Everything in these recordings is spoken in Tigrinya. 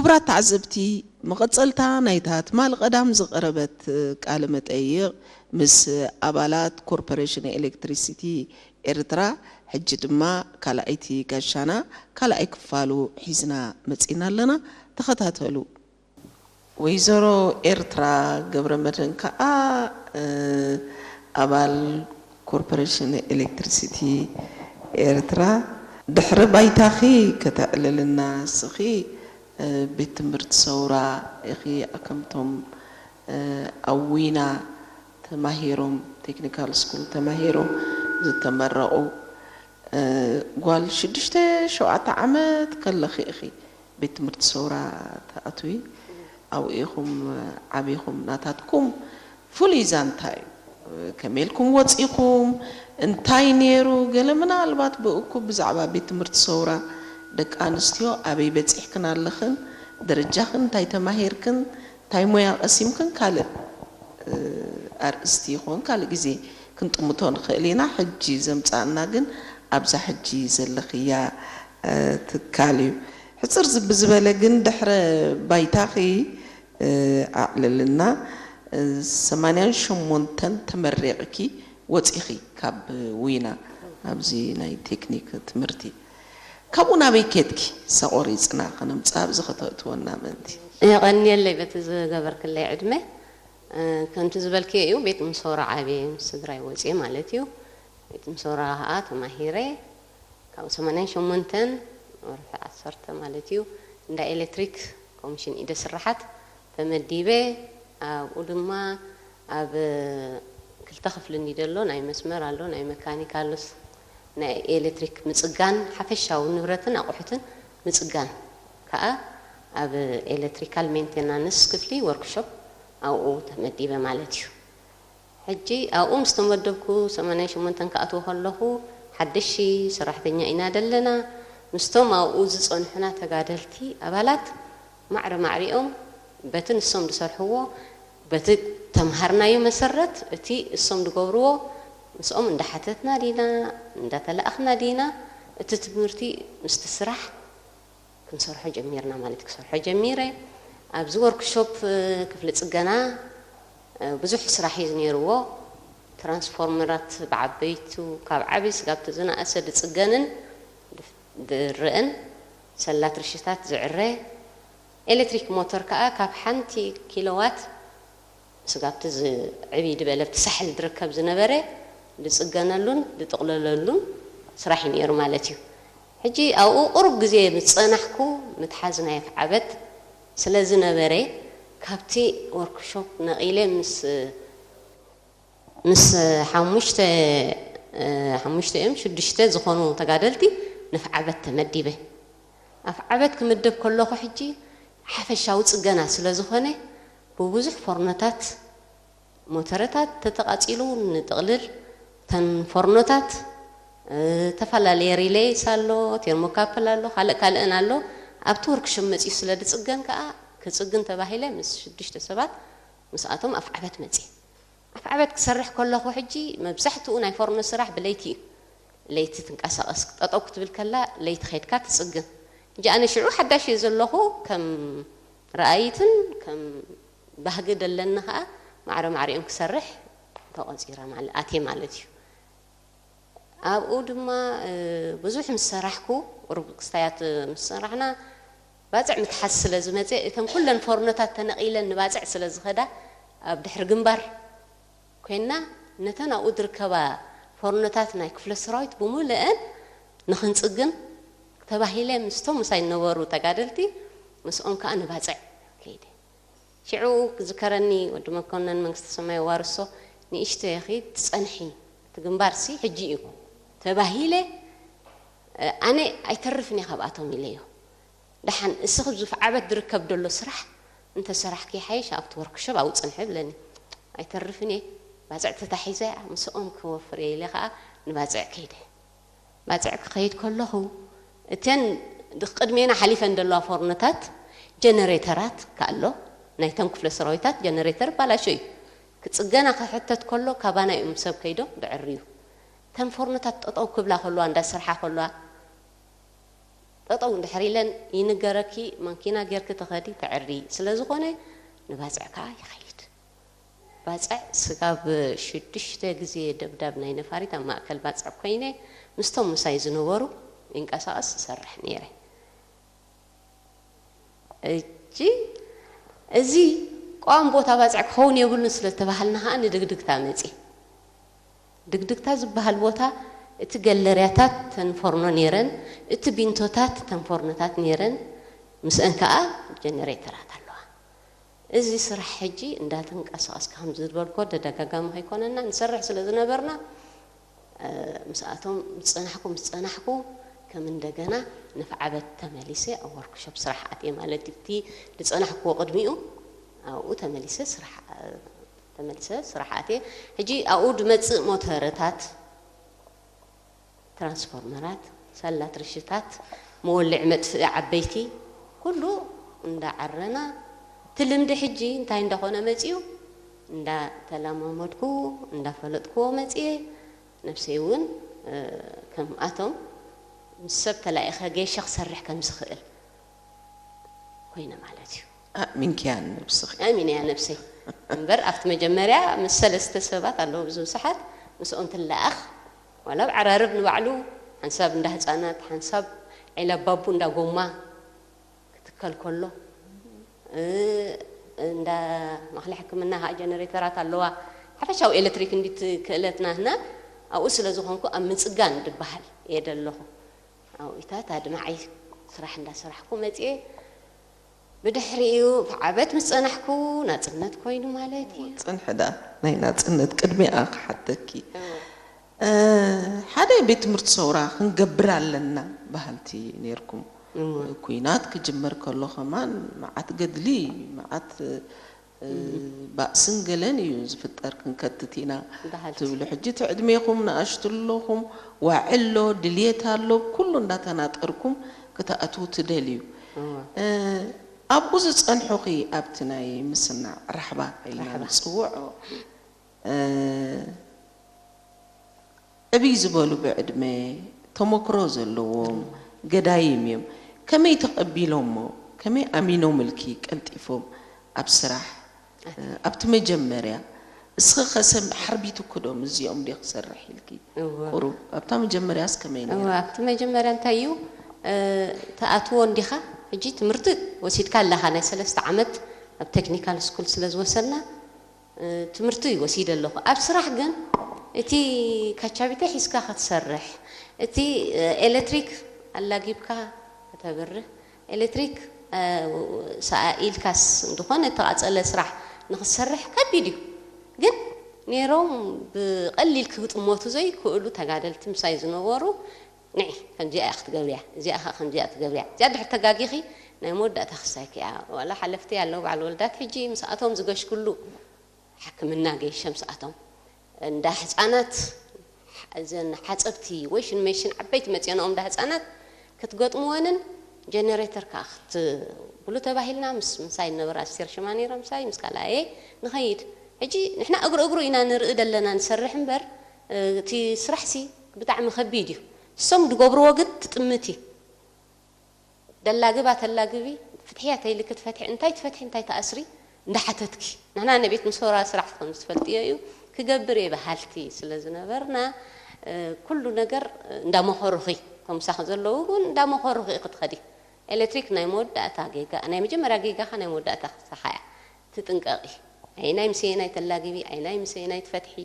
ክቡራት ተዓዘብቲ፣ መቐጸልታ ናይታ ትማሊ ቀዳም ዝቐረበት ቃለ መጠይቕ ምስ ኣባላት ኮርፖሬሽን ኤሌክትሪሲቲ ኤርትራ፣ ሕጂ ድማ ካልኣይቲ ጋሻና፣ ካልኣይ ክፋሉ ሒዝና መጺና ኣለና። ተኸታተሉ። ወይዘሮ ኤርትራ ገብረመድህን ከኣ፣ እ፣ ኣባል ኮርፖሬሽን ኤሌክትሪሲቲ ኤርትራ፣ ድሕሪ ባይታኺ ከተዕልልና፣ ንስኺ፣ እ፣ ቤት ትምህርቲ ሰውራ ኢኺ፣ ከምቶም፣ እ፣ ኣብ ዊና ተማሂሮም፣ ቴክኒካል ስኩል ተማሂሮም ዝተመረቑ፣ እ፣ ጓል ሽዱሽተ ሸውዓተ ዓመት ከለኺ ኢኺ ቤት ትምህርቲ ሰውራ ትኣትዊ። ኣብኡ ኢኹም ዓቢኹም። ናታትኩም ፍሉይ ዛንታ እዩ። ከመይ ኢልኩም ወጺኹም? እንታይ ነይሩ? ገለ ምናልባት ብእኩብ ብዛዕባ ቤት ትምህርቲ ሰውራ ደቂ ኣንስትዮ ኣበይ በጺሕክን ኣለኽን? ደረጃኽን እንታይ ተማሂርክን? እንታይ ሞያ ቀሲምክን? ካልእ፣ እ፣ ኣርእስቲ ይኹን ካልእ ግዜ ክንጥምቶ ንኽእል ኢና። ሕጂ ዘምጻእና ግን ኣብዛ ሕጂ ዘለኽያ፣ እ፣ ትካል እዩ። ሕጽር ዝብ-፣ ዝበለ ግን ድሕረ ባይታኺ፣ እ፣ ኣዕልልና። እ፣ ሰማንያን ሸሞንተን ተመሪቕኪ ወጺኺ ካብ ዊና ኣብዚ ናይ ቴክኒክ ትምህርቲ። ካብኡ ናበይ ኬድኪ? ሰቆሪጽና ከነምጽኣ ኣብዚ ከተእትወና ምእንቲ። የቐንየለይ በቲ ዝገበርክለይ ዕድመ። እ፣ ከምቲ ዝበልክዮ እዩ፣ ቤት ምሶራ ዓብየ ምስ ስድራይ ወፅየ ማለት እዩ። ቤት ምሶራ ከዓ ተማሂረ። ካብ ሰማንያን ሸሞንተን ወርሒ ዓሰርተ ማለት እዩ፣ እንዳ ኤሌክትሪክ ኮሚሽን ኢደ ስራሓት ተመዲበ። ኣብኡ ድማ ኣብ ክልተ ክፍሊ እንዲ ደሎ፣ ናይ መስመር ኣሎ፣ ናይ መካኒክ ኣሎስ፣ ናይ ኤሌክትሪክ ምጽጋን፣ ሓፈሻዊ ንብረትን ኣቑሑትን ምጽጋን ከዓ ኣብ ኤሌክትሪካል ሜንቴናንስ ክፍሊ፣ ወርክሾፕ፣ ኣብኡ ተመዲበ ማለት እዩ። ሕጂ ኣብኡ ምስ ተመደብኩ፣ ሰማንያን ሸሞንተን ክኣትዎ ከለኹ፣ ሓደሽቲ ሰራሕተኛ ኢና ደለና። ምስቶም ኣብኡ ዝጸንሑና ተጋደልቲ ኣባላት ማዕረ ማዕሪኦም በቲ ንሶም ዝሰርሕዎ፣ በቲ ተምሃርናዮ መሰረት፣ እቲ እሶም ዝገብርዎ ምስኦም እንዳሓተትና ዲና፣ እንዳተላእኽና ዲና፣ እቲ ትምህርቲ ምስቲ ስራሕ ክንሰርሖ ጀሚርና ማለት፣ ክሰርሖ ጀሚረ። ኣብዚ ወርክሾፕ፣ እ፣ ክፍሊ ጽገና፣ እ፣ ብዙሕ ስራሕ እዩ ነይርዎ። ትራንስፎርመራት ብዓበይቱ፣ ካብ ዓቢ ስጋብ እቲ ዝነኣሰ ዝጽገንን ዝረአን፣ ሰላት ርሽታት ዝዕረ፣ ኤሌክትሪክ ሞተር ከኣ ካብ ሓንቲ ኪሎዋት ስጋብቲ ዝዕብይ ዝበለ ኣብቲ ሳሕል ዝርከብ ዝነበረ ዝጽገነሉን ዝጥቕለለሉን ስራሕ እዩ ነይሩ ማለት እዩ። ሕጂ ኣብኡ ቁሩብ ግዜ ምስ ጸናሕኩ፣ ምትሓዝ ናይ ኣፍዓበት ስለ ዝነበረ፣ ካብቲ ወርክሾፕ ነቒለ ምስ፣ ምስ ሓሙሽተ፣ እ፣ ሓሙሽተ እዮም ሽዱሽተ ዝኾኑ ተጋደልቲ ንፍዓበት ተመዲበ። ኣፍዓበት ክምደብ ከለኹ፣ ሕጂ ሓፈሻዊ ጽገና ስለ ዝኾነ፣ ብብዙሕ ፎርኖታት፣ ሞተረታት ተተቓጺሉ ንጥቕልል፣ እተን ፎርኖታት፣ እ፣ ዝተፈላለየ ሪሌይስ ኣሎ፣ ቴርሞካፕል ኣሎ፣ ካልእ ካልእን ኣሎ። ኣብቲ ወርክሾፕ መጺኡ ስለ ዝጽገን ከኣ፣ ክጽግን ተባሂለ ምስ ሽዱሽተ ሰባት ምስኣቶም ኣፍዓበት መጺእ። ኣፍዓበት ክሰርሕ ከለኹ፣ ሕጂ መብዛሕትኡ ናይ ፎርኖ ስራሕ ብለይቲ እዩ። ለይቲ ትንቀሳቐስ፣ ጠጠው ክትብል ከላ ለይቲ ኸይድካ ትጽግን። ሕጂ ኣነ ሽዑ ሓዳሽ እየ ዘለኹ፣ ከም ረኣይትን ከም ባህጊ ደለኒ ኸኣ ማዕረ ማዕሪኦም ክሰርሕ ተቖጺረ ማለ-፣ ኣትየ ማለት እዩ። ኣብኡ ድማ፣ እ፣ ብዙሕ ምስ ሰራሕኩ፣ ቁሩብ ክስታያት ምስ ሰራሕና፣ ባጽዕ ምትሓዝ ስለ ዝመጸ፣ እተን ኩለን ፎርኖታት ተነቒለን ንባጽዕ ስለ ዝኸዳ፣ ኣብ ድሕሪ ግንባር ኮይንና፣ ነተን ኣብኡ ዝርከባ ፎርኖታት ናይ ክፍለ ሰራዊት ብምልአን ንኽንጽግን ተባሂለ፣ ምስቶም ምሳይ ዝነበሩ ተጋደልቲ፣ ምስኦም ከኣ ንባጽዕ ከይደ። ሽዑ ክዝከረኒ፣ ወዲ መኮነን መንግስተ ሰማይ የዋርሶ፣ "ንእሽቶ ኢኺ ትጸንሒ፣ እቲ ግንባርሲ ሕጂ እዩ" ተባሂለ። ኣነ ኣይተርፍን እየ ካብኣቶም ኢለዮ። "ደሓን እስኺ ኣብ ዝፍዓበት ዝርከብ ዘሎ ስራሕ እንተ ሰራሕኪ ይሓይሽ፣ ኣብቲ ወርክሾፕ ኣብኡ ጽንሒ" ብለኒ። "ኣይተርፍን እየ፣ ባጽዕ ተታሒዘ ምስኦም ክወፍር እየ" ኢለ ከኣ ንባጽዕ ከይደ። ባጽዕ ክኸይድ ከለኹ፣ እተን ቅድሜና ሓሊፈን ዘለዋ ፎርኖታት፣ ጀነሬተራት ከኣሎ፣ ናይተን ክፍለ ሰራዊታት ጀነሬተር ባላሾ እዩ። ክጽገና ክሕተት ከሎ፣ ካባና እዮም ሰብ ከይዶም ዝዕርዩ። እተን ፎርኖታት ጠጠው ክብላ ከለዋ፣ እንዳሰርሓ ከለዋ፣ ጠጠው እንድሕር ኢለን ይንገረኪ፣ ማንኪና ጌርኪ ትኸዲ፣ ተዕሪ። ስለ ዝኾነ ንባፅዕ ከዓ ይኸይድ። ባፅዕ ስጋብ ሽዱሽተ ግዜ ደብዳብ ናይ ነፋሪት ኣብ ማእከል ባፅዕ ኮይነ ምስቶም ምሳይ ዝነበሩ ይንቀሳቐስ ዝሰርሕ ነይረ። እጂ እዚ ቀዋሚ ቦታ ባፅዕ ክኸውን የብሉን ስለ ዝተባሃልና ከዓ ንድግድግታ መፅየ። ድግድግታ ዝበሃል ቦታ እቲ ገለርያታት ተንፈርኖ ነይረን፣ እቲ ቢንቶታት ተንፈርኖታት ነይረን፣ ምስአን ከዓ ጀነሬተራት ኣለዋ። እዚ ስራሕ ሕጂ እንዳተንቀሳቐስካ ከም ዝበልኮ ደደጋጋሚ ከይኮነና ንሰርሕ ስለ ዝነበርና፣ ምስኣቶም ምስ ፀናሕኩ ምስ ፀናሕኩ ከም እንደገና ንፍዓበት ተመሊሰ ኣብ ወርክሾፕ ስራሕ ኣትየ ማለት እዩ። እቲ ዝፀናሕክዎ ቅድሚኡ ኣብኡ ተመሊሰ ስራሕ ተመሊሰ ስራሕ ኣትየ። ሕጂ ኣብኡ ዝመፅእ ሞተርታት፣ ትራንስፎርመራት፣ ሳላት ርሽታት፣ መወልዒ መጥፍኢ ዓበይቲ ኩሉ እንዳዓረና እቲ ልምዲ ሕጂ እንታይ እንዳኾነ መፅዩ እንዳተለማመድኩ እንዳፈለጥኩዎ መፅየ። ነብሰይ እውን ከምኣቶም ምስ ሰብ ተላኢኸ ገይሸ ክሰርሕ ከም ዝኽእል ኮይነ ማለት እዩ። ኣእሚንክያ ንነብስኺ? ኣሚነያ ነብሰይ። እምበር ኣብቲ መጀመርያ ምስ ሰለስተ ሰባት ኣለዉ ብዙ ሰሓት ምስኦም ትለኣኽ ዋላ ኣብ ዓራርብ ንባዕሉ ሓንሳብ እንዳ ህፃናት ሓንሳብ ዒላ ባቡ እንዳ ጎማ ክትከል ከሎ እንዳ ማክሊ ሕክምና ከዓ ጀነሬተራት ኣለዋ። ሓፈሻዊ ኤሌክትሪክ እንዲት ክእለት ናህና ኣብኡ ስለ ዝኾንኩ ኣብ ምፅጋን ድበሃል እየ ደለኹ። ኣብኡታት ኣድማዓይ ስራሕ እንዳሰራሕኩ መፅየ። ብድሕሪኡ ዓበት ምስ ፀናሕኩ ናፅነት ኮይኑ ማለት እዩ። ፅንሒ ዳ ናይ ናፅነት ቅድሚኣ ክሓተኪ ሓደ ቤት ትምህርቲ ሰውራ ክንገብር ኣለና በሃልቲ ነርኩም። ኩናት ክጅመር ከሎ ከማን መዓት ገድሊ መዓት ባእስን ገለን እዩ ዝፍጠር ክንከትት ኢና ትብሉ። ሕጂ እቲ ዕድሜኹም ንኣሽቱ ኣለኹም፣ ዋዒ ኣሎ፣ ድልየት ኣሎ፣ ኩሉ እንዳተናጠርኩም ክትኣትዉ ትደልዩ። ኣብኡ ዝፀንሑኺ ኣብቲ ናይ ምስናዕ ራሕባ ኢልና ንፅውዖ ዕብይ ዝበሉ ብዕድመ ተሞክሮ ዘለዎም ገዳይም እዮም። ከመይ ተቐቢሎሞ? ከመይ ኣሚኖምልኪ ቀልጢፎም ኣብ ስራሕ ኣብቲ መጀመርያ እስኺ ከሰም ሓርቢትኪ ዶ ምስዚኦም ድየ ክሰርሕ ኢልኪ? እወ። ቁሩብ ኣብታ መጀመርያስ ከመይ ነይሩ? እወ፣ ኣብቲ መጀመርያ እንታይ እዩ ትኣትዎ እንዲኻ ሕጂ ትምህርቲ ወሲድካ ኣለኻ ናይ ሰለስተ ዓመት ኣብ ቴክኒካል ስኩል ስለ ዝወሰድና ትምህርቲ ወሲደ ኣለኹ። ኣብ ስራሕ ግን እቲ ካቻቢተ ሒዝካ ክትሰርሕ፣ እቲ ኤሌክትሪክ ኣላጊብካ ከተብርህ፣ ኤሌክትሪክ ሰኣኢልካስ ዝኾነ እተቓፀለ ስራሕ ንኽትሰርሕ ከቢድ እዩ። ግን ነይሮም ብቐሊል ክግጥመቱ ዘይክእሉ ተጋደልቲ ምሳይ ዝነበሩ ንዒ ከምዚኣ እያ ክትገብርያ፣ እዚኣ ኸ ከምዚኣ ትገብርያ፣ እዚኣ ድሕር ተጋጊኺ ናይ መወዳእታ ክሳይኪ እያ። ዋላ ሓለፍቲ ኣለዉ በዓል ወልዳት ሕጂ ምስኣቶም ዝገሽክሉ ሕክምና ገይሸ ምስኣቶም እንዳ ህፃናት እዘን ሓፀብቲ ወይ ሽንመሽን ዓበይቲ መፅኦንኦም እንዳ ህፃናት ክትገጥምወንን ጀነሬተር ከዓ ክትብሉ ተባሂልና ምስ ምሳይ ዝነበራ ኣስቴር ሽማ ነይራ ምሳይ ምስ ካልኣየ ንኸይድ ሕጂ ንሕና እግሩ እግሩ ኢና ንርኢ ዘለና ንሰርሕ እምበር እቲ ስራሕሲ ብጣዕሚ ከቢድ እዩ። እሶም ዝገብርዎ ግን ትጥምቲ ደላግባ ተላግቢ ፍትሕያ ተይልኪ ትፈትሒ እንታይ ትፈትሒ እንታይ ትኣስሪ እንዳሓተትኪ ንሕና ንቤት ምሶራ ስራሕ ከም ዝትፈልጥዮ እዩ ክገብር እየ በሃልቲ ስለ ዝነበርና ኩሉ ነገር እንዳመኸሩኺ እቶም ምሳኺ ዘለዉ እውን እንዳመኸሩኺ ኢኺ ትኸዲ ኤሌክትሪክ ናይ መወዳእታ ጌጋ ናይ መጀመርያ ጌጋኻ ናይ መወዳእታ ክሳኻ እያ ትጥንቀቒ ኣይናይ ምሰየናይ ተላግቢ ኣይናይ ምሰየናይ ትፈትሒ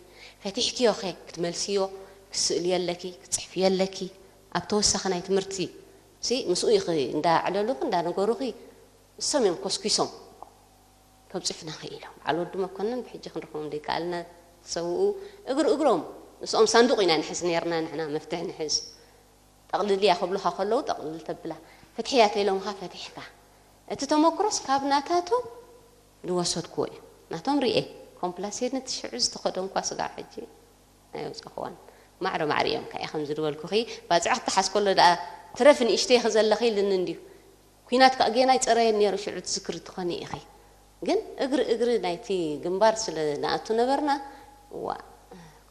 ፈቲሕክዮ ኸ ክትመልስዮ ክስእልዮ ኣለኪ ክትፅሕፍዮ ኣለኪ ኣብ ተወሳኺ ናይ ትምህርቲ ሲ ምስኡ ኢኺ እንዳዕለሉኺ እንዳነገሩኺ እሶም እዮም ኮስኪሶም ከብፅሑና ኽኢሎም በዓል ወዲ መኮነን ብሕጂ ክንረኽቦም ዘይከኣልና ዝሰውኡ እግሪ እግሮም ምስኦም ሳንዱቕ ኢና ንሕዝ ነይርና ንሕና መፍትሒ ንሕዝ ጠቕልልያ ክብሉኻ ከለዉ ጠቕልል ተብላ ፍትሕያ ተይሎምኻ ፈቲሕካ እቲ ተመክሮስ ካብ ናታቶም ዝወሰድክዎ እዩ ናቶም ርኤ ኮምፕላሴን እቲ ሽዑ ዝተኸደንኳ ስጋዕ ሕጂ ኣይውፀኽዋን ማዕረ ማዕረ እዮም ከኣ ከምዚ ዝበልኩኺ ባፅዕ ክትሓዝ ከሎ ደኣ ትረፊ ንእሽተይ ኸ ዘለኺ ኢልኒ እንድዩ ኩናት ከዓ ጌና ይፀረየን ነይሩ ሽዑ ትዝክሪ ትኾኒ ኢኺ ግን እግሪ እግሪ ናይቲ ግንባር ስለ ንኣቱ ነበርና ዋ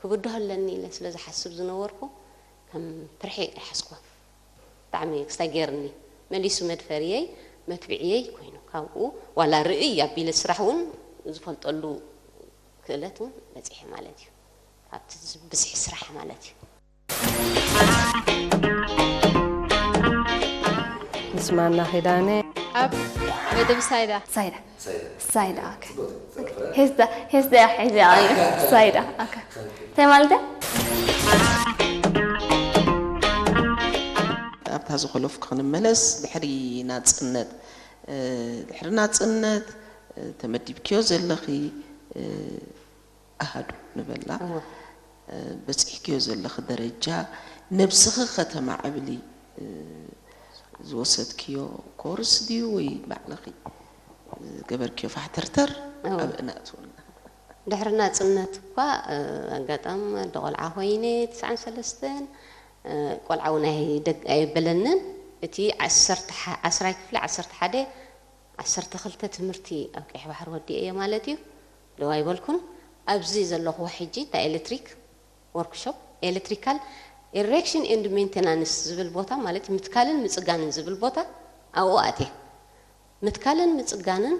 ክብድሆ ኣለኒ ኢለ ስለ ዝሓስብ ዝነበርኩ ከም ፍርሒ ኣይሓዝኩዎን ብጣዕሚ ክስታይ ገይርኒ መሊሱ መድፈርየይ መትብዕየይ ኮይኑ ካብኡ ዋላ ርእይ ኣቢለ ስራሕ እውን ዝፈልጠሉ ክእለት እውን በፂሐ ማለት እዩ። ካብቲ ብዝሒ ስራሕ ማለት እዩ። ንስማና ኪዳነ ኣብ መደብ ሳይዳ ሳይዳ ሳይዳ ኦኬ ሄስዳ ሄስዳ ሒዛ ሳይዳ ኦኬ እንታይ ማለት ኣብታ ዝኮለፍኩ ክንመለስ ድሕሪ ናፅነት ድሕሪ ናፅነት ተመዲብክዮ ዘለኺ ኣሃዱ ንበላ በፂሕክዮ ዘለኺ ደረጃ ነብስኺ ከተማዕብሊ ዝወሰድክዮ ኮርስ ድዩ ወይ ባዕልኺ ዝገበርክዮ ፋሕተርተር ኣብእና እትውና ድሕሪ ናፅነት እኳ ኣጋጣሚ ኣደ ቆልዓ ኮይነ ትስዓን ሰለስተን ቆልዓ እውን ኣየበለንን እቲ ዓስራይ ክፍሊ ዓሰርተ ሓደ ዓሰርተ ክልተ ትምህርቲ ኣብ ቀይሕ ባሕሪ ወዲኤ እየ ማለት እዩ። ደው ኣይበልኩን። ኣብዚ ዘለኹዎ ሕጂ እንዳ ኤሌክትሪክ ወርክሾፕ ኤሌክትሪካል ኢሬክሽን ኤንድ ሜንቴናንስ ዝብል ቦታ ማለት ምትካልን ምፅጋንን ዝብል ቦታ ኣብኡ ኣትየ። ምትካልን ምፅጋንን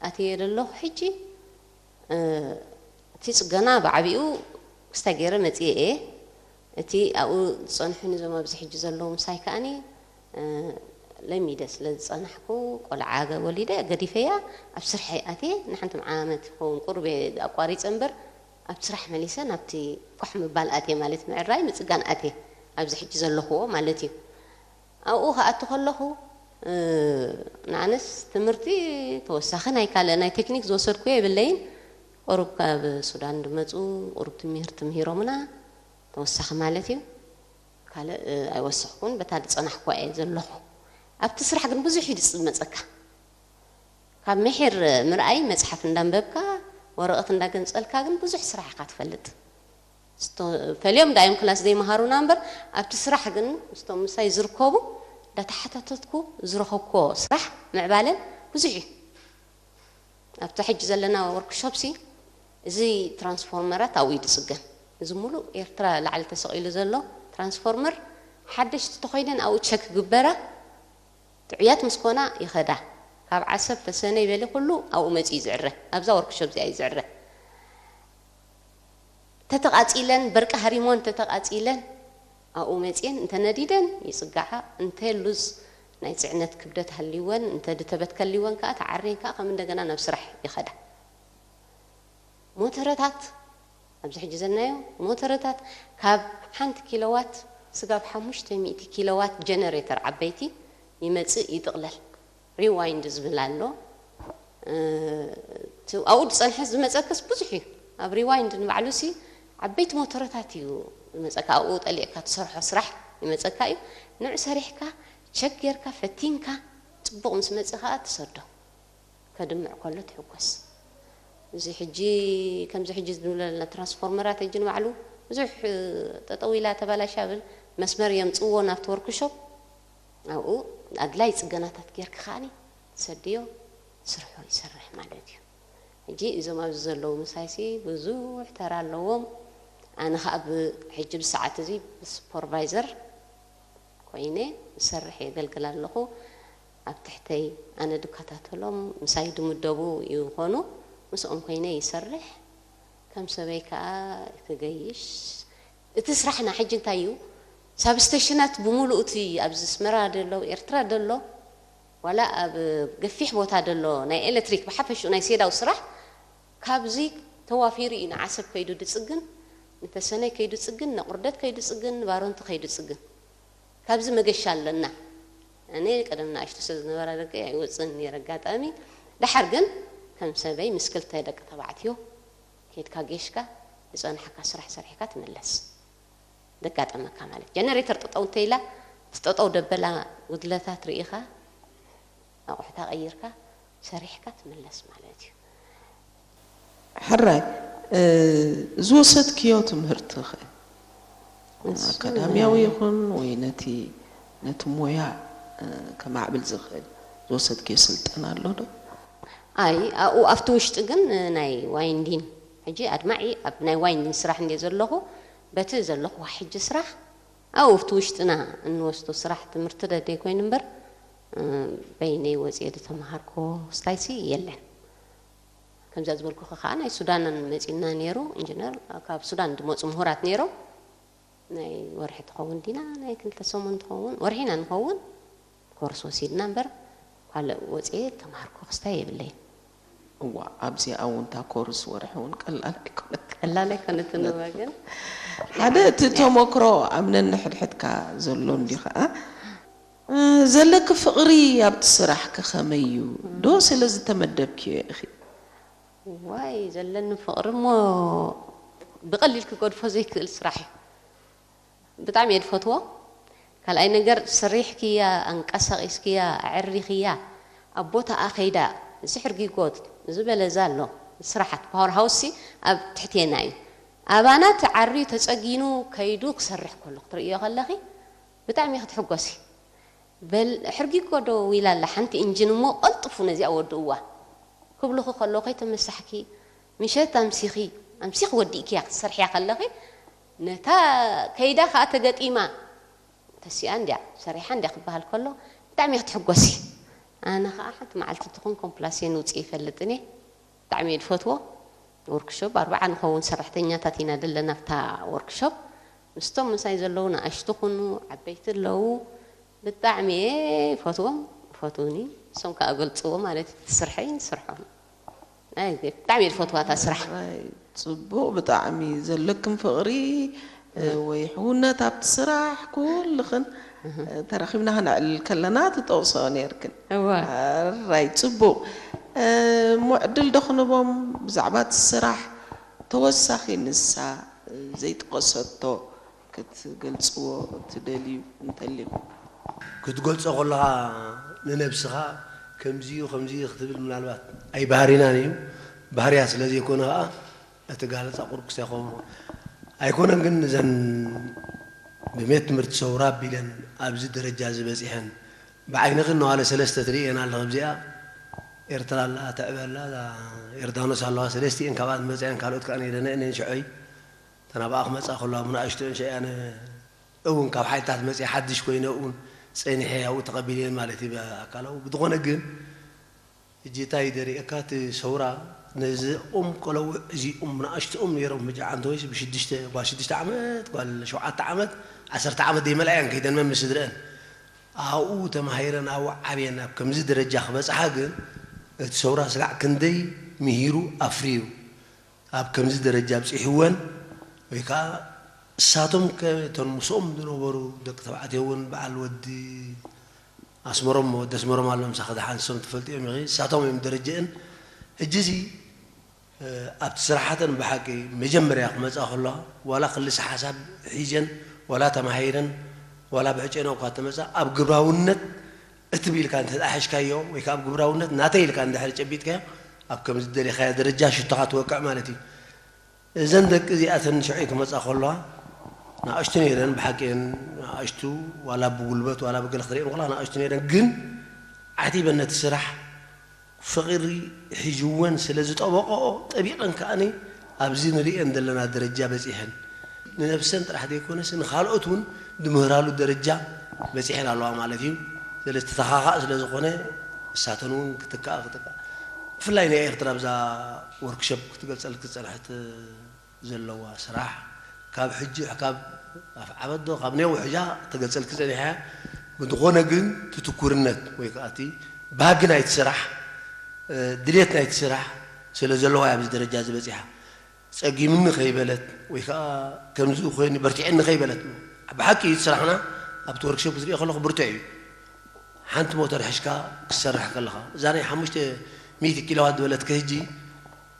ኣትየ ዘለኹ ሕጂ እቲ ፅገና ብዓቢኡ ክስታይ ገይረ መፅየ እየ። እቲ ኣብኡ ዝፀንሑ ንዞም ኣብዚ ሕጂ ዘለዉ ምሳይ ከኣኒ ለሚደ ስለ ዝፀናሕኩ ቆልዓ ወሊደ ገዲፈያ ኣብ ስርሐይ ኣትየ ንሓንቲ ዓመት ይኸውን ቁሩብ ኣቋሪፀ እምበር ኣብ ስራሕ መሊሰ ናብቲ ኳሕ ምባል ኣትየ ማለት ምዕራይ ምፅጋን ኣትየ ኣብዚ ሕጂ ዘለኽዎ ማለት እዩ ኣብኡ ክኣቱ ከለኹ ንኣነስ ትምህርቲ ተወሳኺ ናይ ካልእ ናይ ቴክኒክ ዝወሰድኩ የብለይን ቁሩብ ካብ ሱዳን ዝመፁ ቁሩብ ትምህርቲ ምሂሮምና ተወሳኺ ማለት እዩ ካልእ ኣይወሰኽኩን በታ ዝፀናሕኳ እየ ዘለኹ ኣብቲ ስራሕ ግን ብዙሕ እዩ ዝፅመፀካ ካብ ምሒር ምርኣይ መፅሓፍ እንዳንበብካ ወረቐት እንዳገንፀልካ ግን ብዙሕ ስራሕ ኢኻ ትፈልጥ ፈልዮም ዳዮም ክላስ ዘይመሃሩና እምበር ኣብቲ ስራሕ ግን ምስቶም ምሳይ ዝርከቡ እንዳተሓታተትኩ ዝረኸብኮ ስራሕ ምዕባለን ብዙሕ እዩ ኣብቲ ሕጂ ዘለና ወርክሾፕ ሲ እዚ ትራንስፎርመራት ኣብኡ እዩ ዝፅገን። እዚ ሙሉእ ኤርትራ ላዕሊ ተሰቒሉ ዘሎ ትራንስፎርመር ሓደሽቲ ተኾይነን ኣብኡ ቸክ ክግበራ ጥዑያት ምስ ኮና ይኸዳ። ካብ ዓሰብ ተሰነይ በሊ ኩሉ ኣብኡ መፂኡ እዩ ዝዕረ። ኣብዛ ወርክሾፕ እዚኣ እዩ ዝዕረ። ተተቓፂለን በርቂ ሃሪሞን ተተቓፂለን ኣብኡ መፅየን እንተነዲደን ይፅጋዓ እንተ ሉዝ ናይ ፅዕነት ክብደት ሃልይወን እንተ ድተበት ከልይወን ከዓ ተዓርየን ከዓ ከም እንደገና ናብ ስራሕ ይኸዳ ሞተረታት ኣብዚ ሕጂ ዘናዮ ሞተረታት ካብ ሓንቲ ኪሎዋት ስጋብ ሓሙሽተ ሚእቲ ኪሎዋት ጀነሬተር ዓበይቲ ይመፅእ ይጥቕለል ሪዋይንድ ዝብል ኣሎ ኣብኡ ዝፀንሐ ዝመፀክስ ብዙሕ እዩ ኣብ ሪዋይንድ ንባዕሉ ሲ ዓበይቲ ሞተረታት እዩ ዝመፀካ ኣብኡ ጠሊዕካ ትሰርሖ ስራሕ ይመፀካ እዩ ንዑ ሰሪሕካ ቸክ ጌርካ ፈቲንካ ፅቡቕ ምስ መፅእ ከዓ ትሰዶ ከድምዕ ከሎ ትሕጎስ እዚ ሕጂ ከምዚ ሕጂ ዝብለና ትራንስፎርመራት ሕጂ ንባዕሉ ብዙሕ ጠጠው ኢላ ተባላሻ ብል መስመር የምፅዎ ናብቲ ወርክሾፕ ኣብኡ ኣድላይ ፅገናታት ጌርኪ ከዓኒ ትሰድዮ ስርሑ ይሰርሕ ማለት እዩ ሕጂ እዞም ኣብዚ ዘለዉ ምሳይሲ ብዙሕ ተራ ኣለዎም ኣነ ከዓ ብሕጂ ብሰዓት እዚ ብሱፐርቫይዘር ኮይነ ዝሰርሕ የገልግል ኣለኹ ኣብ ትሕተይ ኣነ ድከታተሎም ምሳይ ድምደቡ ይኾኑ ምስኦም ኮይነ ይሰርሕ ከም ሰበይ ከዓ ክገይሽ እቲ ስራሕና ሕጂ እንታይ እዩ ሳብስተሽናት ብምሉእ እቲ ኣብዚ ስመራ ደሎ ኤርትራ ደሎ ዋላ ኣብ ገፊሕ ቦታ ደሎ ናይ ኤሌክትሪክ ብሓፈሽኡ ናይ ሴዳው ስራሕ ካብዚ ተዋፊሩ እዩ ንዓሰብ ከይዱ ድፅግን ንተሰነይ ከይዱ ፅግን ንቁርደት ከይዱ ፅግን ንባሮንቲ ከይዱ ፅግን ካብዚ መገሻ ኣለና ኣነ ቀደም ንኣሽቱ ስለ ዝነበራ ደቂ ኣይወፅን ነረ ኣጋጣሚ ደሓር ግን ከም ሰበይ ምስ ክልተ ደቂ ተባዕትዮ ከይድካ ጌሽካ ዝፀናሕካ ስራሕ ሰሪሕካ ትምለስ ዘጋጠመካ ማለት ጀነሬተር ጠጠው እንተኢላ እቲ ጠጠው ደበላ ጉድለታት ርኢኻ ኣቑሑታ ቀይርካ ሰሪሕካ ትምለስ ማለት እዩ ሕራይ ዝወሰድክዮ ትምህርቲ ኸ ኣካዳሚያዊ ይኹን ወይ ነቲ ነቲ ሞያ ከማዕብል ዝኽእል ዝወሰድክዮ ስልጠና ኣሎ ዶ? ኣይ ኣብኡ ኣብቲ ውሽጢ ግን ናይ ዋይንዲን ሕጂ ኣድማዒ ኣብ ናይ ዋይንዲን ስራሕ እንደ ዘለኹ በቲ ዘለኹዋ ሕጂ ስራሕ ኣብኡ ኣብቲ ውሽጥና እንወስዶ ስራሕ ትምህርቲ ደደይ ኮይኑ እምበር በይነይ ወፅየ ዝተምሃርኮ ስታይሲ የለን። ከምዛ ዝበልኩ ከዓ ናይ ሱዳን መፂና ነይሩ ኢንጂነር፣ ካብ ሱዳን ዝመፁ ምሁራት ነይሮም። ናይ ወርሒ ትኸውን ዲና ናይ ክልተ ሰሙን ትኸውን ወርሒና ንኸውን ኮርስ ወሲድና እምበር ካልእ ወፅየ ተምሃርኮ ክስታይ የብለይን። እዋ፣ ኣብዚኣ እውን እታ ኮርስ ወርሒ እውን ቀላል ኣይኮነት። ቀላል ኣይኮነትን እዋ፣ ግን ሓደ እቲ ተመክሮ ኣብ ነንሕድሕድካ ዘሎ እንዲ ከዓ፣ እ፣ ዘለኪ ፍቕሪ ኣብቲ ስራሕኪ ከመይ እዩ? ዶ ስለ ዝተመደብክዮ ኢኺ? ዋይ፣ ዘለኒ ፍቕሪ እሞ ብቐሊል ክገድፎ ዘይክእል ስራሕ እዩ። ብጣዕሚ እየ ዝፈትዎ። ካልኣይ ነገር፣ ሰሪሕክያ፣ ኣንቀሳቒስክያ፣ ኣዕሪኽያ፣ ኣብ ቦታኣ ከይዳ፣ እዚ ሕርጊጎት፣ እዚ በለዛ ኣሎ፣ ስራሓት ፓወር ሃውስሲ ኣብ ትሕቴና እዩ። ኣባና ተዓርዩ ተጸጊኑ ከይዱ ክሰርሕ ከሎ ክትርእዮ ከለኺ ብጣዕሚ ኢኺ ትሕጎሲ። በል ሕርጊጎ ደው ኢላ ኣላ ሓንቲ ኢንጂን እሞ ቀልጥፉ ነዚኣ ወድእዋ ክብሉኺ ከለዉ ከይተመሳሕኪ ምሸት ኣምሲኺ ኣምሲኺ ወዲእክያ ክትሰርሕያ ከለኺ ነታ ከይዳ ከዓ ተገጢማ ተሲኣ እንድያ ሰሪሓ እንድያ ክበሃል ከሎ ብጣዕሚ ክትሕጎሲ። ኣነ ከዓ ሓንቲ መዓልቲ ትኹን ኮምፕላሴን ውፅእ ይፈልጥን እየ። ብጣዕሚ እየ ዝፈትዎ። ወርክሾፕ ኣርባዓ ንኸውን ሰራሕተኛታት ኢና ዘለና ኣብታ ወርክሾፕ። ምስቶም ምሳይ ዘለዉ ንኣሽቱ ኩኑ ዓበይቲ ኣለዉ። ብጣዕሚ እየ ይፈትዎም፣ ይፈትዉኒ። ንሶም ከዓ ገልፅዎ ማለት እዩ። እቲ ስርሐይ ንስርሖም። ናይ ብጣዕሚ እየ ዝፈትዋ እታ ስራሕ። ኣይ፣ ፅቡቕ ብጣዕሚ ዘለክም ፍቕሪ፣ እ፣ ወይ ሕውነት ኣብቲ ስራሕ ኩልኽን፣ እ፣ ተራኺብና ክነዕልል ከለና ትጠቕስኦ ነይርክን። እወ። ኣራይ፣ ጽቡቕ። እ፣ እሞ ዕድል ዶ ክንቦም ብዛዕባ እቲ ስራሕ ተወሳኺ ንሳ ዘይጠቐሰቶ ክትገልጽዎ እትደልዩ እንተልዩ? ክትገልጾ ከለኻ ንነብስኻ ከምዚ እዩ፣ ከምዚ እዩ ክትብል ምናልባት ኣይባህሪናን እዩ። ባህርያ ስለ ዘይኮነ ኸኣ እቲ ጋለጻ ቁርቁስ ኣይኮንዎ። ኣይኮነን ግን እዘን ብቤት ትምህርቲ ሰውራ ኣቢለን ኣብዚ ደረጃ እዚ በጺሐን ብዓይንኽን ነዋለ ሰለስተ ትርእየን ኣለኺ። ኣብዚኣ ኤርትራ ኣላ፣ ትዕበ ኣላ፣ ዮርዳኖስ ኣለዋ፣ ሰለስቲኤን ካብኣ ዝመጻ እየን፣ ካልኦት ከኣ ነይረን እየን ሽዑይ። እተን ኣብኣ ክመጻ ከለዋ ብንኣሽቱኤን ሽዑ ኣነ እውን ካብ ሓይልታት መጺአ ሓድሽ ኮይነ እውን ጸኒሐ ኣብኡ ተቐቢለየን ማለት እዩ ብኣካላዊ። ብዝኾነ ግን ሕጂ እንታይ ደሪኤካ እቲ ሰውራ ነዚኦም ቆለውዕ እዚኦም ንኣሽትኦም ነይሮም ሕጂ ዓንተወይስ ብሽዱሽተ ጓል ሽዱሽተ ዓመት ጓል ሸውዓተ ዓመት ዓሰርተ ዓመት ዘይመልኣያን ከይደን መምስ ስድረአን ኣብኡ ተማሂረን ኣብኡ ዓብየን ኣብ ከምዚ ደረጃ ክበፅሓ ግን እቲ ሰውራ ስጋዕ ክንደይ ምሂሩ ኣፍርዩ ኣብ ከምዚ ደረጃ ኣብፂሕወን ወይ ከዓ እሳቶም ከ እቶም ምስኦም ዝነበሩ ደቂ ተባዕትዮ እውን በዓል ወዲ ኣስመሮም ወዲ ኣስመሮም ኣሎ ምሳኺ ደሓን ንሶም ትፈልጥዮም ኢኺ እሳቶም እዮም ደረጀእን ሕጂ እዚ ኣብቲ ስራሓተን ብሓቂ መጀመርያ ክመፃ ከለዋ ዋላ ክልሰ ሓሳብ ሒዘን ዋላ ተማሂረን ዋላ ብዕጨና እኳ ተመፃ ኣብ ግብራውነት እቲ ብኢልካ እንተ ሒዝካዮ ወይ ከዓ ኣብ ግብራውነት ናተይ ኢልካ እንድሕር ጨቢጥካዮ ኣብ ከም ዝደለኻዮ ደረጃ ሽቶኻ ትወቅዕ ማለት እዩ። እዘን ደቂ እዚኣተን ሽዑይ ክመፃ ከለዋ ንኣሽቱ ነይረን ብሓቂ እየን ንኣሽቱ ዋላ ብጉልበት ዋላ ብገለ ክትሪአን ከለካ ንኣሽቱ ነይረን ግን ዓቲበን ነቲ ስራሕ ፍቕሪ ሒዝወን ስለ ዝጠበቐኦ ጠቢቐን ከኣኒ ኣብዚ ንርእየን ዘለና ደረጃ በፂሐን ንነብሰን ጥራሕ ዘይኮነስ ንካልኦት እውን ዝምህራሉ ደረጃ በፂሐን ኣለዋ ማለት እዩ። ስለዚ ተተኻኻእ ስለ ዝኾነ እሳተን እውን ክትከኣ ክትከኣ ብፍላይ ናይ ኤርትራ ብዛ ወርክሾፕ ክትገልፀልክ ዝፀንሐት ዘለዋ ስራሕ ካብ ሕጂ ካብ ኣፍ ዓበዶ ካብ ነዊሕ እያ ተገልፀልክ ፀኒሓ። ብዝኾነ ግን ትትኩርነት ወይ ከዓ እቲ ባህጊ ናይቲ ስራሕ ድሌት ናይቲ ስራሕ ስለ ዘለዋ ኣብዚ ደረጃ ዝበፂሓ ፀጊምኒ ከይበለት ወይ ከዓ ከምዚ ኮይኑ በርቲዐኒ ከይበለት ብሓቂ እዩ ስራሕና ኣብቲ ወርክሾፕ ክትሪኦ ከለኩ ብርቱዕ እዩ ሓንቲ ሞተር ሕሽካ ክትሰርሕ ከለኻ እዛ ናይ ሓሙሽተ ሚእቲ ኪሎዋት ዝበለትከ ህጂ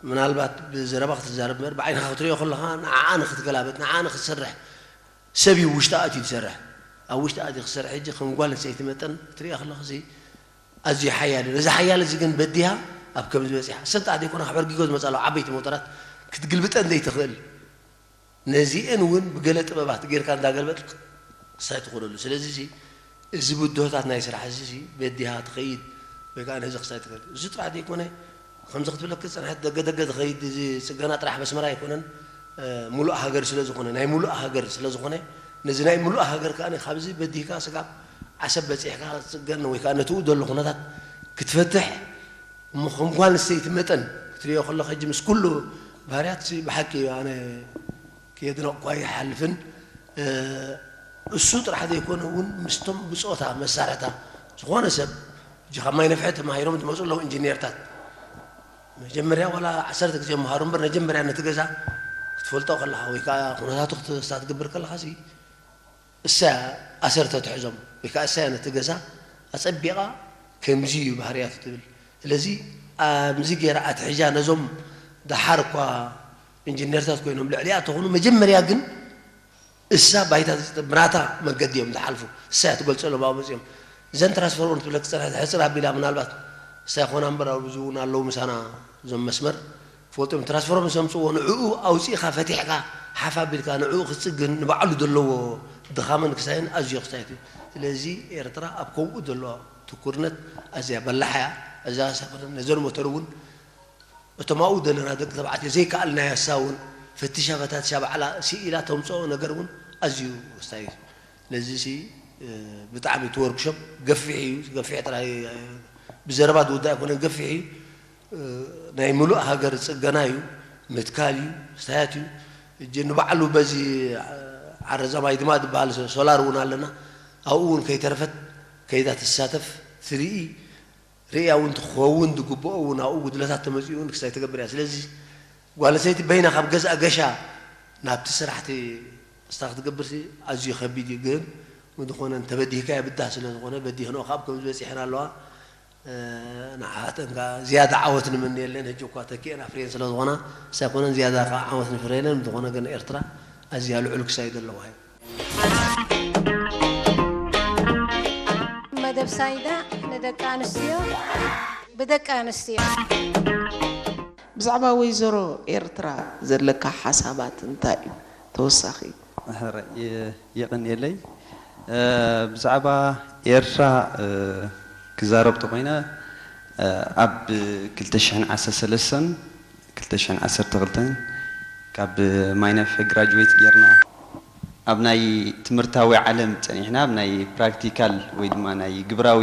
ምናልባት ብዘረባ ክትዛረብ እምበር ብዓይንኻ ክትሪኦ ከለኻ ንዓኣ ንክትገላበጥ ንዓኣ ንክትሰርሕ ሰብ እዩ ውሽጢ ኣትዩ ዝሰርሕ ኣብ ውሽጢ ኣትዩ ክሰርሕ ሕጂ ከም ጓል ኣንስተይቲ መጠን ክትሪኦ ከለኻ እዚ ኣዝዩ ሓያል እዩ ነዚ ሓያል እዚ ግን በዲሃ ኣብ ከምዚ በፂሓ ሰንጣ ዘይኮነ ካብ ሕርጊጎ ዝመፃ ኣለዋ ዓበይቲ ሞተራት ክትግልብጠን ዘይትኽእል ነዚኤን እውን ብገለ ጥበባት ጌርካ እንዳገልበጥክ ክሳይ ትኽእለሉ ስለዚ እዚ ብድሆታት ናይ ስራሕ እዚ በዲሃ ትኸይድ ወይ ከዓ ነዚ ክሳይ ትኽእል እዚ ጥራሕ ዘይኮነ ከምዚ ክትብለክ ዝፀንሐት ደገ ደገ ትኸይድ እዚ ፅገና ጥራሕ በስመራ ኣይኮነን ሙሉእ ሃገር ስለ ዝኾነ ናይ ሙሉእ ሃገር ስለ ዝኾነ ነዚ ናይ ሙሉእ ሃገር ከዓ ካብዚ በዲህካ ስጋብ ዓሰብ በጺሕካ ክትጽገን ወይ ከዓ ነትኡ ዘሎ ኩነታት ክትፈትሕ እሞ ከም ጓል ኣንስተይቲ መጠን ክትሪኦ ከለኻ ሕጂ ምስ ኩሉ ባህርያት ብሓቂ ኣነ ክየድነቕኳ ይሓልፍን እሱ ጥራሕ ዘይኮነ እውን ምስቶም ብፆታ መሳርሕታ ዝኾነ ሰብ ሕጂ ካብ ማይ ነፍሐ ተማሂሮም ዝመፁ ኣለዉ ኢንጂኒየርታት መጀመርያ ዋላ ዓሰርተ ግዜ መሃሩ እምበር መጀመርያ ነቲ ገዛ ክትፈልጦ ከለኻ ወይ ከዓ ኩነታቱ ክትሳ ትገብር ከለኻ እሳ ኣሰርተ ትሕዞም ወይ ከዓ እሳ ነቲ ገዛ ኣፀቢቓ ከምዚ እዩ ባህርያቱ ትብል ስለዚ ምዚ ገይራ ኣትሕዛ ነዞም ደሓር እኳ ኢንጂነርታት ኮይኖም ልዕሊኣ ተኾኑ መጀመርያ ግን እሳ ባይታ ምራታ መገዲ እዮም ዝሓልፉ እሳ ትገልፀሎም ኣብኡ መፅኦም እዘን ትራንስፎርመር ትብለክ ፀናሕቲ ሕፅር ኣቢላ ምናልባት እሳ ይኾና እምበር ኣብዚ እውን ኣለዉ ምሳና እዞም መስመር ፎጦም ትራንስፎርም ዘምፅዎ ንዕኡ ኣውፂእኻ ፈቲሕካ ሓፍ ኣቢልካ ንዕኡ ክፅግን ንባዕሉ ዘለዎ ድኻምን ክሳይን ኣዝዮ ክሳይት እዩ ስለዚ ኤርትራ ኣብ ከምኡ ዘለዋ ትኩርነት ኣዝያ በላሕ እያ እዛ ሰፈር ነዘን ሞተር እውን እቶም ኣብኡ ዘለና ደቂ ተባዕትዮ ዘይከኣልናዮ እሳ እውን ፈቲሻ ፈታትሻ ባዕላ ስኢላ ተምፅኦ ነገር እውን ኣዝዩ ክሳይ እዩ ስለዚ ብጣዕሚ እቲ ወርክሾፕ ገፊሕ እዩ ገፊሕ ጥራይ ብዘረባ ዝውዳእ ኣይኮነን ገፊሕ እዩ ናይ ምሉእ ሃገር ጽገና እዩ፣ ምትካል እዩ፣ ክስታያት እዩ። እጂ ንባዕሉ በዚ ዓረዛ ማይ ድማ ዝበሃል ሶላር እውን ኣለና። ኣብኡ እውን ከይተረፈት ከይዳ ትሳተፍ ትርኢ፣ ርእያ እውን ትኸውን ዝግብኦ እውን ኣብኡ ጉድለታት ተመፂኡ እውን ክስታይ ትገብር እያ። ስለዚ ጓል ኣንስተይቲ በይና ካብ ገዝኣ ገሻ ናብቲ ስራሕቲ ስታ ክትገብር ኣዝዩ ከቢድ እዩ። ግን ብዝኾነ እንተበዲህካ የብዳህ ስለዝኾነ በዲህንኦ ካብ ከምዚ በፂሐን ኣለዋ። ንዓተን ከኣ ዝያዳ ዓወት ንምነየለን። ሕጂ እኳ ተኪኤን ኣፍርየን ስለ ዝኾና ሳይኮነን ዝያዳ ከኣ ዓወት ንፍረየለን። ብዝኾነ ግን ኤርትራ ኣዝያ ልዑል ክሳይ ዘለዋ እዩ። መደብ ሳይዳ ንደቂ ኣንስትዮ ብደቂ ኣንስትዮ። ብዛዕባ ወይዘሮ ኤርትራ ዘለካ ሓሳባት እንታይ እዩ? ተወሳኺ። ሕራይ የቐንየለይ። ብዛዕባ ኤርትራ ክዛረብ ተኾይነ ኣብ ክልተ ሽሕን ዓሰርተ ሰለስተን ክልተ ሽሕን ዓሰርተ ክልተን ካብ ማይነፍሒ ግራጅዌት ጌርና ኣብ ናይ ትምህርታዊ ዓለም ጸኒሕና ኣብ ናይ ፕራክቲካል ወይ ድማ ናይ ግብራዊ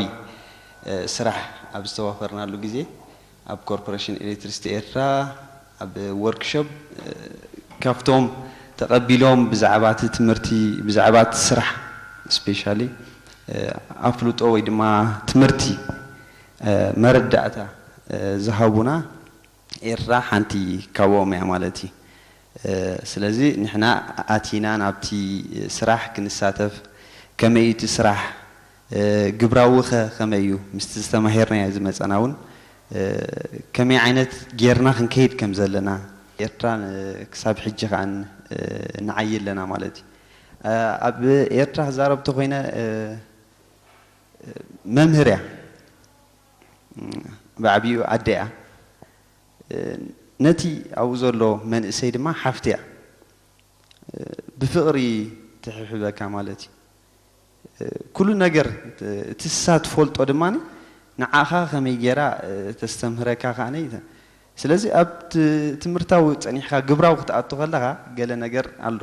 ስራሕ ኣብ ዝተዋፈርናሉ ግዜ ኣብ ኮርፖሬሽን ኤሌክትሪሲቲ ኤርትራ ኣብ ወርክሾፕ ካብቶም ተቐቢሎም ብዛዕባ እቲ ትምህርቲ ብዛዕባ እቲ ስራሕ ስፔሻሊ ኣፍልጦ ወይ ድማ ትምህርቲ መረዳእታ ዝሃቡና ኤርትራ ሓንቲ ካብኦም እያ ማለት እዩ። ስለዚ ንሕና ኣቲና ናብቲ ስራሕ ክንሳተፍ ከመይ እቲ ስራሕ ግብራዊ ኸ ከመይ እዩ ምስቲ ዝተማሂርናዮ ዝመፀና እውን ከመይ ዓይነት ጌርና ክንከይድ ከም ዘለና ኤርትራ ክሳብ ሕጂ ከዓ ንዓይ ኣለና ማለት እዩ ኣብ ኤርትራ ክዛረብ ተኮይነ መምህር እያ ብዓብኡ ኣደ እያ ነቲ ኣብኡ ዘሎ መንእሰይ ድማ ሓፍቲ እያ ብፍቕሪ ትሕብሕበካ ማለት እዩ። ኩሉ ነገር እቲ ንሳ ትፈልጦ ድማ ንዓኻ ከመይ ገይራ ተስተምህረካ ከኣ ስለዚ ኣብ ትምህርታዊ ጸኒሕካ ግብራዊ ክትኣቱ ከለኻ ገለ ነገር ኣሎ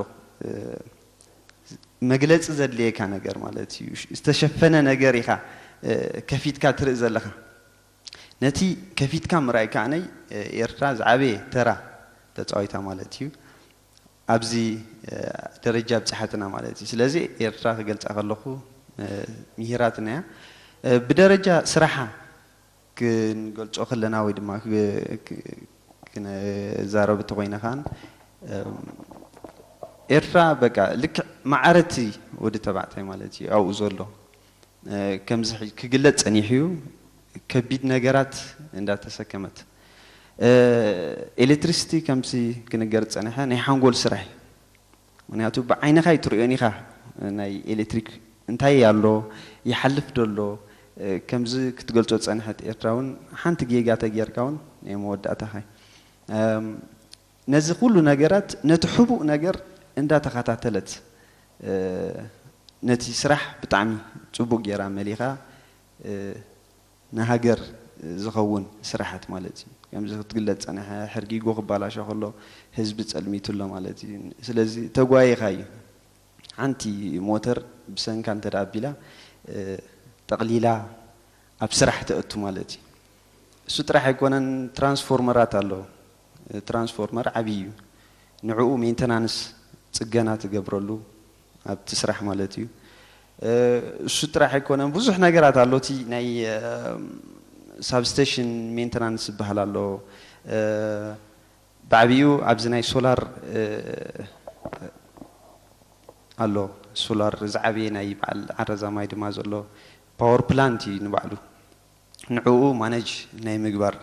መግለጺ ዘድልየካ ነገር ማለት እዩ ዝተሸፈነ ነገር ኢኻ ከፊትካ ትርኢ ዘለኻ ነቲ ከፊትካ ምርኣይ ከዓነይ ኤርትራ ዝዓበየ ተራ ተፃዊታ ማለት እዩ ኣብዚ ደረጃ ኣብፅሓትና ማለት እዩ ስለዚ ኤርትራ ክገልፃ ከለኹ ምሂራትና እያ ብደረጃ ስራሓ ክንገልፆ ከለና ወይ ድማ ክንዛረብ እንተኮይነ ከዓን ኤርትራ በቃ ልክዕ ማዕረቲ ወዲ ተባዕታይ ማለት እዩ ኣብኡ ዘሎ ከምዚ ክግለጽ ጸኒሑ እዩ ከቢድ ነገራት እንዳተሰከመት ኤሌክትሪሲቲ ከምዚ ክንገር ዝጸንሐ ናይ ሓንጎል ስራሕ እዩ ምክንያቱ ብዓይንኻ ይትርእዮን ኢኻ ናይ ኤሌክትሪክ እንታይ ኣሎ ይሓልፍ ዶ ኣሎ ከምዚ ክትገልጾ ዝጸንሐት ኤርትራ እውን ሓንቲ ጌጋ ተጌርካ እውን ናይ መወዳእታኻ ነዚ ኩሉ ነገራት ነቲ ሕቡእ ነገር እንዳተኸታተለት ነቲ ስራሕ ብጣዕሚ ፅቡቅ ጌራ መሊኻ ንሃገር ዝኸውን ስራሓት ማለት እዩ ከምዚ ክትግለፅ ፀነሐ ሕርጊጎ ክባላሾ ከሎ ህዝቢ ፀልሚቱ ኣሎ ማለት እዩ ስለዚ ተጓይኻ እዩ ሓንቲ ሞተር ብሰንካ እንተ ኣቢላ ጠቕሊላ ኣብ ስራሕ ተእቱ ማለት እዩ። እሱ ጥራሕ ኣይኮነን፣ ትራንስፎርመራት ኣሎ። ትራንስፎርመር ዓብዪ እዩ። ንዕኡ ሜንተናንስ፣ ጽገና ትገብረሉ ኣብቲ ስራሕ ማለት እዩ። እሱ ጥራሕ ኣይኮነን፣ ብዙሕ ነገራት ኣሎ። እቲ ናይ ሳብስቴሽን ሜንተናንስ ዝበሃል ኣሎ። ብዓብኡ ኣብዚ ናይ ሶላር ኣሎ። ሶላር ዝዓበየ ናይ በዓል ዓረዛ ማይ ድማ ዘሎ ፓወር ፕላንት እዩ ንባዕሉ። ንዕኡ ማነጅ ናይ ምግባር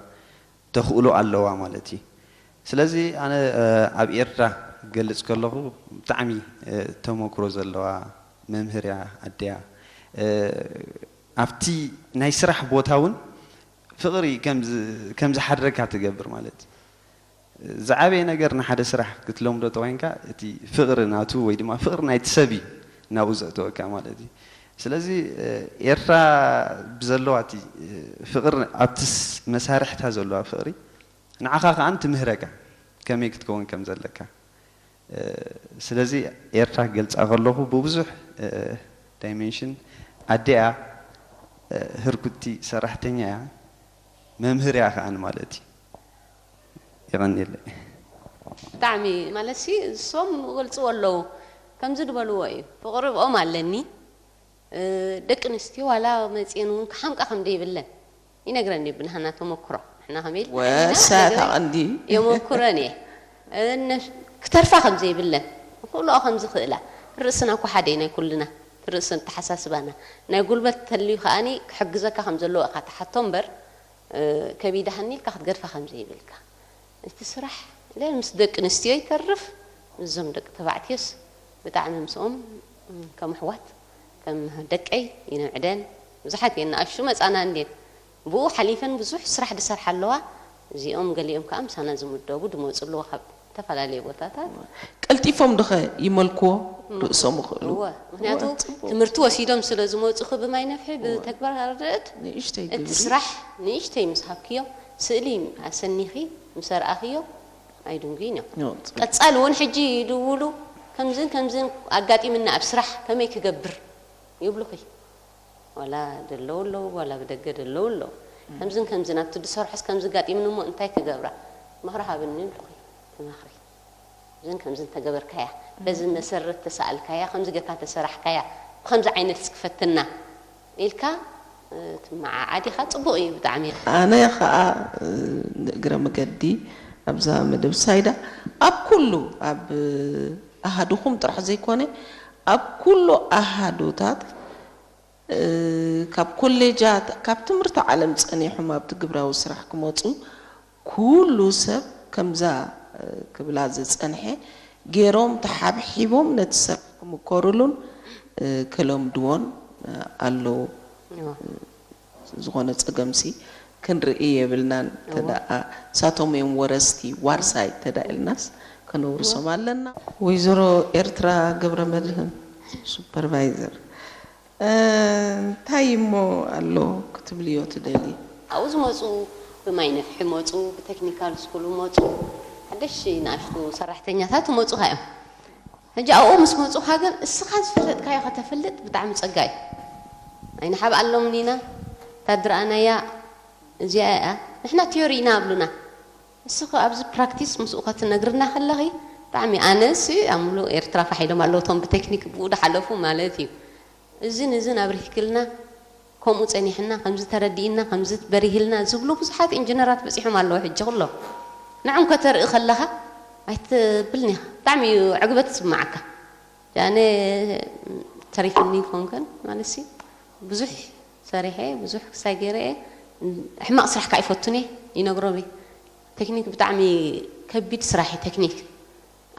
ተኽእሎ ኣለዋ ማለት እዩ። ስለዚ ኣነ ኣብ ኤርትራ ክገልጽ ከለኹ ብጣዕሚ ተመክሮ ዘለዋ መምህር እያ ኣደያ። ኣብቲ ናይ ስራሕ ቦታ እውን ፍቕሪ ከም ዝሓድረካ ትገብር ማለት እዩ። ዝዓበየ ነገር ንሓደ ስራሕ ክትለምዶ ተኮይንካ እቲ ፍቕሪ ናቱ ወይ ድማ ፍቕሪ ናይቲ ሰብ እዩ ናብኡ ዘእተወካ ማለት እዩ። ስለዚ ኤርትራ ብዘለዋ እቲ ፍቕሪ ኣብቲ መሳርሕታ ዘለዋ ፍቕሪ ንዓኻ ከኣ ትምህረካ ከመይ ክትከውን ከም ዘለካ። ስለዚ ኤርትራ ክገልጻ ከለኹ ብብዙሕ ዳይሜንሽን ኣዲኣ ህርኩቲ ሰራሕተኛ እያ፣ መምህር እያ ከኣ ማለት እዩ። የቐንየለይ። ብጣዕሚ ማለት ሲ እሶም ይገልፅዎ ኣለዉ ከምዚ ዝበልዎ እዩ ፍቕሪ ብኦም ኣለኒ። ደቂ ኣንስትዮ ዋላ መፅየን እውን ክሓምቃ ከም ዘይብለን ይነግረኒ ብናህና ተመክሮ ንሕና ከመይ ኢልና ወሳያታ ቀንዲ የመክረን እየ። ክተርፋ ከም ዘይብለን ክእልኦ ከም ዝኽእላ ርእስና እኮ ሓደ ናይ ኩልና ርእሲ ተሓሳስባና ናይ ጉልበት ተልዩ ከዓኒ ክሕግዘካ ከም ዘለዎ እካ ተሓቶ እምበር ከቢዳ ሃኒ ኢልካ ክትገድፋ ከም ዘይብልካ እቲ ስራሕ ኢለ ምስ ደቂ ኣንስትዮ ይተርፍ ምስዞም ደቂ ተባዕትዮስ ብጣዕሚ ምስኦም ከም ኣሕዋት ከም ደቀይ ይንዕደን ብዙሓት እየን ንኣሽቱ መፃና እንዴን ብኡ ሓሊፈን ብዙሕ ስራሕ ዝሰርሓ ኣለዋ እዚኦም ገሊኦም ከዓ ምሳና ዝምደቡ ዝመፁ ኣለዋ ካብ ዝተፈላለዩ ቦታታት ቀልጢፎም ዶኸ ይመልክዎ ርእሶም ይኽእሉ እወ ምክንያቱ ትምህርቲ ወሲዶም ስለ ዝመፁ ክብማይ ነፍሒ ብተግባር ኣረድእት ንእሽተይ እቲ ግብሪ ስራሕ ንእሽተይ ምስ ሃብክዮም ስእሊ ኣሰኒኺ ምስ ኣርኣኽዮ ኣይድንጉይን እዮም። ቀፃሊ እውን ሕጂ ይድውሉ ከምዝን ከምዝን ኣጋጢምና ኣብ ስራሕ ከመይ ክገብር ይብሉኺ። ዋላ ደለዉ ኣለዉ ዋላ ብደገ ደለዉ ኣለዉ። ከምዝን ከምዝን ኣብቲ ዝሰርሖስ ከምዚ ኣጋጢምኒ እሞ እንታይ ክገብራ ምኽሪ ሃብኒ ይብሉኺ። ትመኽሪ። እዝን ከምዝን ተገበርካያ በዚ መሰረት ተሰኣልካያ ከምዚ ጌርካ ተሰራሕካያ ብከምዚ ዓይነት እስኪ ፈትና ኢልካ ትመዓዓድ ኢኻ ፅቡቕ እዩ ብጣዕሚ። ኣነ ከዓ ንእግረ መገዲ ኣብዛ መደብ ሳይዳ ኣብ ኩሉ ኣብ ኣሃዱኹም ጥራሕ ዘይኮነ ኣብ ኩሉ ኣሃዱታት ካብ ኮሌጃት ካብ ትምህርቲ ዓለም ፀኒሖም ኣብቲ ግብራዊ ስራሕ ክመፁ ኩሉ ሰብ ከምዛ ክብላ ዝፀንሐ ገይሮም ተሓብሒቦም ነቲ ስራሕ ክምከሩሉን ክለምድዎን ኣለዎ። ዝኾነ ፀገምሲ ክንርኢ የብልናን ተደኣ ሳቶም እዮም ወረስቲ ዋርሳይ ተዳ ኢልናስ ከነውርሶም ኣለና። ወይዘሮ ኤርትራ ገብረመድህን ሱፐርቫይዘር እንታይ እሞ ኣሎ ክትብልዮ ትደሊ? ኣብኡ ዝመፁ ብማይ ነፍሒ መፁ፣ ብቴክኒካል ስኩል መፁ፣ ሓደሽ ንኣሽቱ ሰራሕተኛታት መፁኻ እዮም። ሕጂ ኣብኡ ምስ መፁኻ ግን እስኻ ዝፈለጥካዮ ከተፍልጥ ብጣዕሚ ፀጋ እዩ። ኣይንሓብኣሎም ኢና፣ እታ ዝረኣናያ እዚኣ እያ፣ ንሕና ቲዮሪ ኢና ኣብሉና። እስኺ ኣብዚ ፕራክቲስ ምስኡ ከትነግርና ከለኺ ብጣዕሚ ኣነስ ኣብ ሙሉእ ኤርትራ ፋሕ ኢሎም ኣለዉ እቶም ብቴክኒክ ብኡ ዝሓለፉ ማለት እዩ። እዝን እዝን ኣብሪህክልና ከምኡ ጸኒሕና ከምዚ ተረዲእና ከምዚ በሪህልና ዝብሉ ብዙሓት ኢንጅነራት በጺሖም ኣለዉ ሕጂ ኩሎም። ንዖም ከተርኢ ከለኻ ኣይትብልን ኢኻ። ብጣዕሚ እዩ ዕግበት ዝስምዓካ። ኣነ ተሪፍኒ ይኸውን ግን ማለትሲ ብዙሕ ሰሪሐ ብዙሕ ክሳይ ገይረ እየ ሕማቕ ስራሕ ከዓ ይፈቱን እየ ይነግሮም እየ ቴክኒክ ብጣዕሚ ከቢድ ስራሕ እዩ ቴክኒክ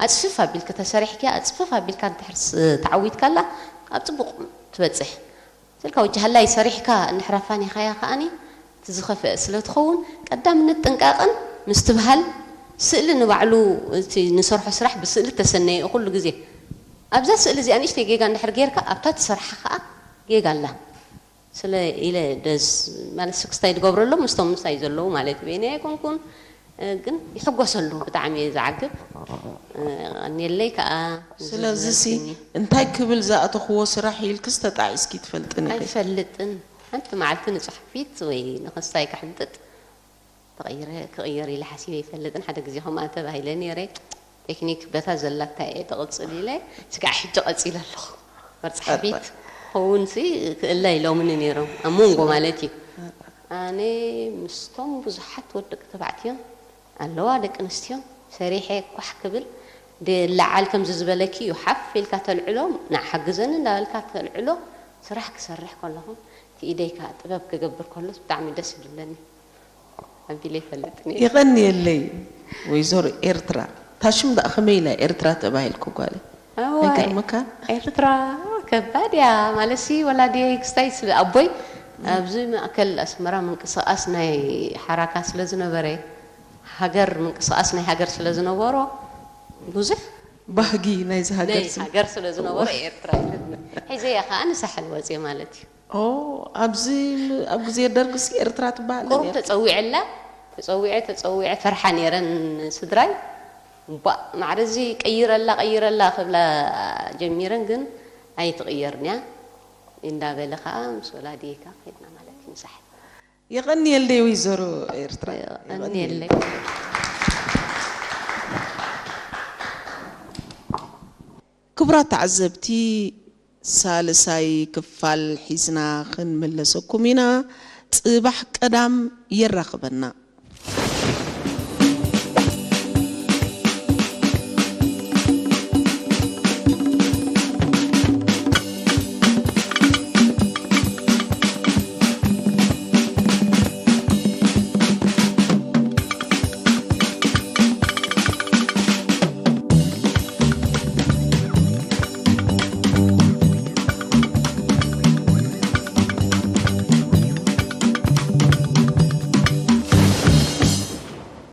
ኣፅፍፍ ኣቢልክ ተሰሪሕኪያ ኣፅፍፍ ኣቢልካ እንድሕር ተዓዊትካላ ኣብ ፅቡቕ ትበፅሕ ስልካ ወጅሃላይ ሰሪሕካ እንድሕር ኣፋኒኻያ ከዓኒ እቲ ዝኸፍአ ስለ ትኸውን ቀዳምነት ጥንቃቕን ምስትብሃል ስእሊ ንባዕሉ እቲ ንሰርሖ ስራሕ ብስእሊ ተሰነየ ኩሉ ግዜ ኣብዛ ስእሊ እዚኣ ንእሽተይ ጌጋ እንድሕር ጌርካ ኣብታ ትሰርሓ ከዓ ጌጋ ኣላ ስለ ኢለ ደስ ማለት ስክስታይ ዝገብረሎም ምስቶም ምሳይ ዘለዉ ማለት በይነይ ኣይኮንኩን ግን ይሕጎሰሉ ብጣዕሚ እየ ዝዓግብ የቐንየለይ ከዓ። ስለዚ ሲ እንታይ ክብል ዝኣተኽዎ ስራሕ ኢልክስ ተጣዒስኪ ትፈልጥን ኢኺ? ኣይፈልጥን። ሓንቲ መዓልቲ ንፅሑፊት ወይ ንኸስታይ ክሕንጥጥ ተቐይረ ክቕየር ኢለ ሓሲበ ኣይፈልጥን። ሓደ ግዜ ከምኣ ተባሂለ ነይረ። ቴክኒክ በታ ዘላታ እየ ተቕፅል ኢለ ስጋዕ ሕጂ ቀፂለ ኣለኹ። ወርፂ ሓፊት ክኸውን ሲ ክእለ ኢሎምኒ ነይሮም ኣብ መንጎ ማለት እዩ። ኣነ ምስቶም ብዙሓት ወደቂ ተባዕትዮን ኣለዋ ደቂ ኣንስትዮን ሰሪሐ ኳሕ ክብል ድ- ለዓል ከምዚ ዝበለኪ እዩ ሓፍ ኢልካ ተልዕሎ ንዓ ሓግዘኒ እንዳበልካ ተልዕሎ ስራሕ ክሰርሕ ከለኹ እቲ ኢደይ ከዓ ጥበብ ክገብር ከሎስ ብጣዕሚ ደስ ይብለኒ ኣቢለ ይፈልጥን እየ። የቐንየለይ ወይዘሮ ኤርትራ። ታሽም ደኣ ከመይ ኢላ ኤርትራ ተባሂልኩ ጓለይ? ኣዋይ፣ ኣይገርመካ? ኤርትራ ከባድ እያ ማለትሲ ወላዲየይ ክስታይ ስለ ኣቦይ ኣብዚ ማእከል ኣስመራ ምንቅስቃስ ናይ ሓራካ ስለ ዝነበረ ሃገር ምንቅስቃስ ናይ ሃገር ስለ ዝነበሮ ብዙሕ ባህጊ ናይዚ ሃገር ናይ ስም ሃገር ስለ ዝነበሮ ኤርትራ ኢለኒ። ሒዘያ ከዓ ንሳሕል ወፅየ ማለት እዩ። ኦ ኣብዚ ኣብ ግዜ ደርግሲ ኤርትራ ትበሃል ቁሩብ ነይራ። ተፀዊዐላ ተፀዊዐ ተፀዊዐ ፈርሓ ነይረን ስድራይ ባእ ማዕረ እዚ ቀይረላ ቀይረላ ክብላ ጀሚረን ግን ኣይትቕየርን እያ እንዳበለ ከዓ ምስ ወላዲካ ከድና ማለት እዩ ንሳሕል የቐንየለይ ወይዘሮ ኤርትራ። ቀንየለይ። ክቡራት ተዓዘብቲ ሳልሳይ ክፋል ሒዝና ክንምለሰኩም ኢና። ፅባሕ ቀዳም የራኽበና።